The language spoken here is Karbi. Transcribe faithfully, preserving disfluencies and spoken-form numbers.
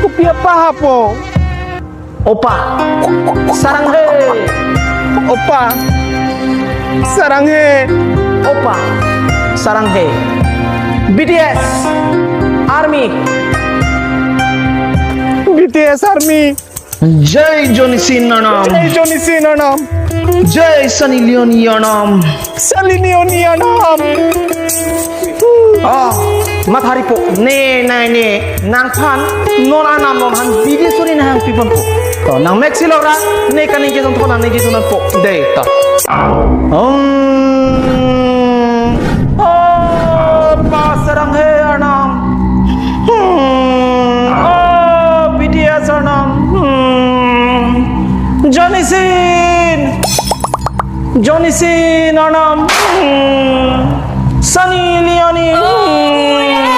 Kopi apa hapo? Opa, sarang he. Opa, sarang he. Opa, sarang he. B T S, Army. B T S Army. Jai Johnny Sins arnam. Jai Johnny Sins arnam. Jai Sunny Leone arnam. Sunny Leone arnam. Ah, matharipo. Ne, ne, ne. Nangphan non arnam non han B T S suri nang piponpo. To, nang mek si lora, ne kaningje tong thona ningje tong nangpo. Dei, to. Um, oh, pa sarang he arnam. Hmm, oh, B T S arnam. Hmm. Johnny Sins. Johnny Sins arnam. Hmm. Sunny Leone.